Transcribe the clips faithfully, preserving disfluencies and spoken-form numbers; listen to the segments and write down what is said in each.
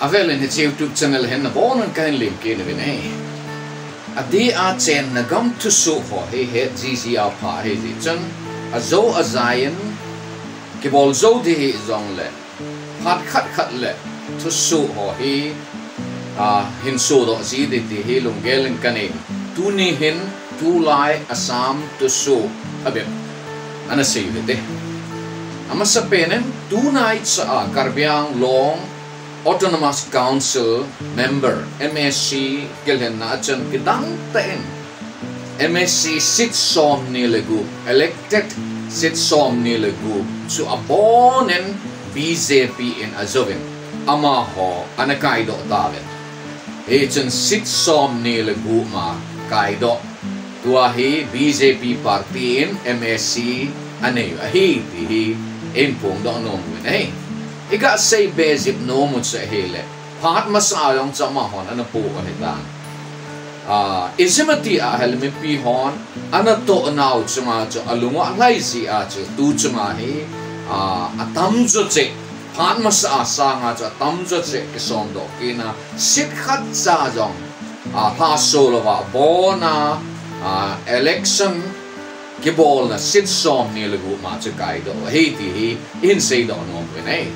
Avelin hiche YouTube channel hin nabonun kahin lemkit nauvin ahi. Adeh a chenna gam thusoh ho hi het jiji a pha ahi jeh chun, ajo ajai in kibol jou ding hijongle, phat khat khat le thusoh ho hi, a, hin sodoh ji ding ti hi lunggel in kanei. Tuni hin tulai Assam thusoh phabep ana sei u hite. Amasapen in tunaicha a Karbi Anglong Autonomous Council member, M A C, kilhenna a chun kidang tah in M A C seat somni le gup, elected seat somni le gup chu abon in B J P in ajouvin, amaho ana kaidoh tauvin. Hichun seat somni le gup ma kaidoh, tua hi B J P party in M A C anei u ahi ti hi eihin phongdoh nom uvin ahi. Iga sei be jep nom u chu ahile, phat masa a jong chu amahon ana poh u ahitan. A, ijemtia ahile mipi hon ana toh nau chunga chu alung u alhai jeh a chu tu chunga hi, a, atamjo cheh, phat masa a sanga chu atamjo cheh kisomdoh kit in, seat khatcha jong, a, lhaso louva abon a, a, election kibolna seat somni le gup ma chu kaidoh u ahi ti hi eihin seidoh nom uvin ahi.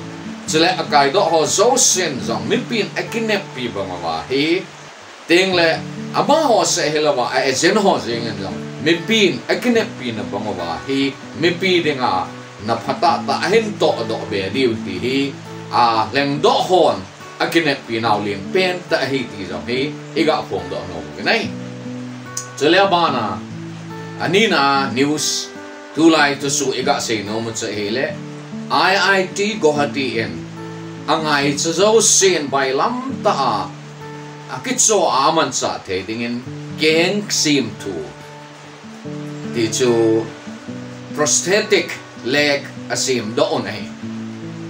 Chule akaidoh ho jousen jong mipin akineppi bang uva hi, tengle amaho seh hilouva a agent ho jeng in jong mipin akineppina bang uva hi, mipi dinga na phatah tah ahin tohdoh be diu ti hi, a, lhengdoh hon akineppi nau lenpen tah ahi ti jong hi iga phongdoh nom uvin ahi. Chule abana, anina news, tulai thusoh iga sei nom u chu ahile, I I T Guwahati in angaicha jousen bailam tah a akichoh a amanchah thei dingin keng semthu, ti chu prosthetic leg asemdoh un ahi.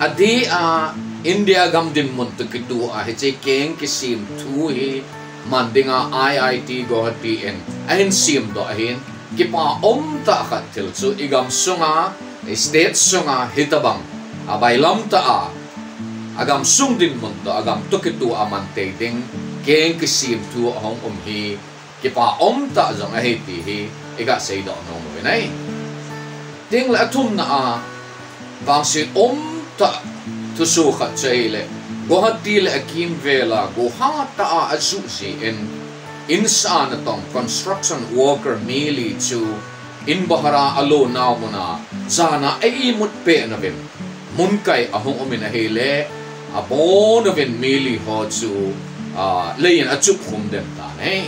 Adeh a India gam dinmun toh kitoh a hiche keng kisemthu hi man dinga I I T Guwahati in ahin semdoh ahin, kipa umtah khat thil chu igamsunga, state sunga hitobang, abailam tah a, agamsung dinmun toh, agam toh kitoh a man tei ding keng kisemthu ahung um hi, kipa umtah jong ahi ti hi iga seidoh nom uvin ahi. Tengle athumna a, vangset umtah thusoh khat chu ahile, Guwahati le akimvel a gohatah a ajuh jeh in, insah a natong construction worker mi li chu in bahar a alo nau muna jana a imut pet nauvin munkai ahung umin ahile, abon uvin mi li ho chu, a, lei in achup khum den tan ahi.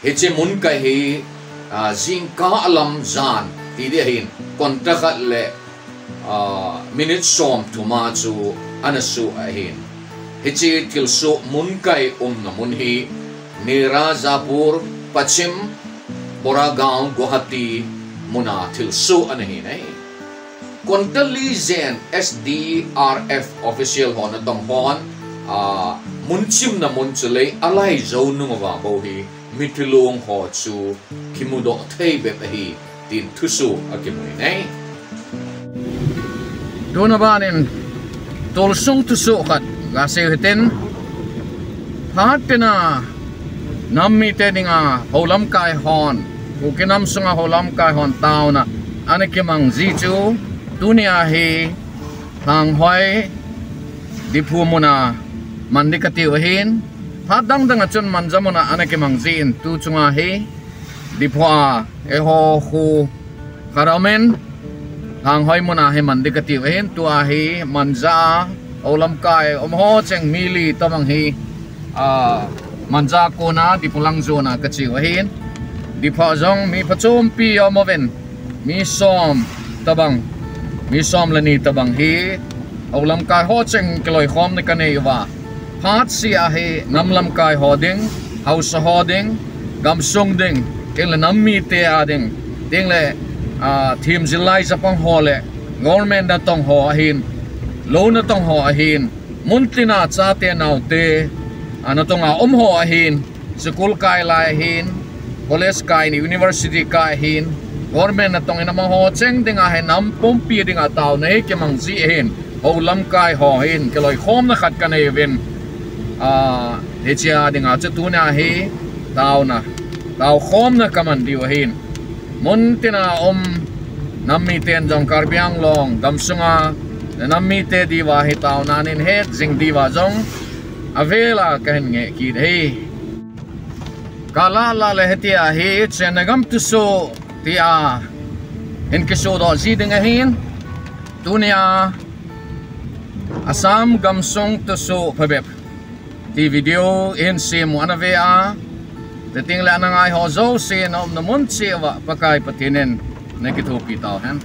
Hiche munkai hi, a, jingkah lam jan ti ding ahin, konta khat le, a, minute somthum a chu ana soh ahin. Hiche thilsoh munkai umna mun hi Nirajapur, Pachim Boragaon, Guwahati muna thilsoh ana hi ahi. Konta li jen S D R F official ho natong hon, a, mun chimna mun chu lei alai jou nung uva bou hi, mithi long ho chu kimudoh thei bep ahi, tin thusoh akimu in ahi. Tuna banin, tolsung thusoh khat gasei u hitin, phat tina nam mite dinga houlamkai hon, Kuki nam sunga houlamkai hon taona ana kimang ji chu, tunia hi Lhanghoi Diphu muna man ding katiu ahin, phat dang dang a chun Manja muna ana kimang jin, tu chunga hi Diphu a eiho khu khat aumin, Lhanghoi muna hi man ding katiu ahin, tua hi Manja a houlamkai um ho cheng mi li tobang hi, a, Manja kona Diphu lang jona kachiu ahin, Diphu a jong mi phachompi aum uvin, mi som tobang, mi som le ni tobang hi houlamkai ho cheng kiloikhomna kanei uva, phatseh a hi nam lamkai ho ding, haosa ho ding, gamsung ding, tengle nam mite a ding, tengle, a, themjil lai chapang ho le government natong ho ahin, lou natong ho ahin, muntina chate naote, a, natonga um ho ahin, school kai lai ahin, college kai ni, university kai ahin, government natong in amaho cheng dinga hi nam pumpi dinga taona hi kimang ji ahin, hou lamkai ho hin kiloikhomna khat kanei uvin, a, hichea dinga chu tunia hi taona, taokhomna kaman diu ahin. Muntina um nam miten jong Karbi Anglong gamsunga nam mite diuva hi taona ahin het jing diuva jong avela kahin ngeh kit ahi. Kalah lah le hitia hi Chennai gam thusoh tia hin kisodoh ji ding ahin, tunia Assam gamsung thusoh phabep ti video ihin sem u ana ve a, chuteng le ana ngai ho jouse naumna mun cheh uva Pakai Pathen in nakithopi tauhen.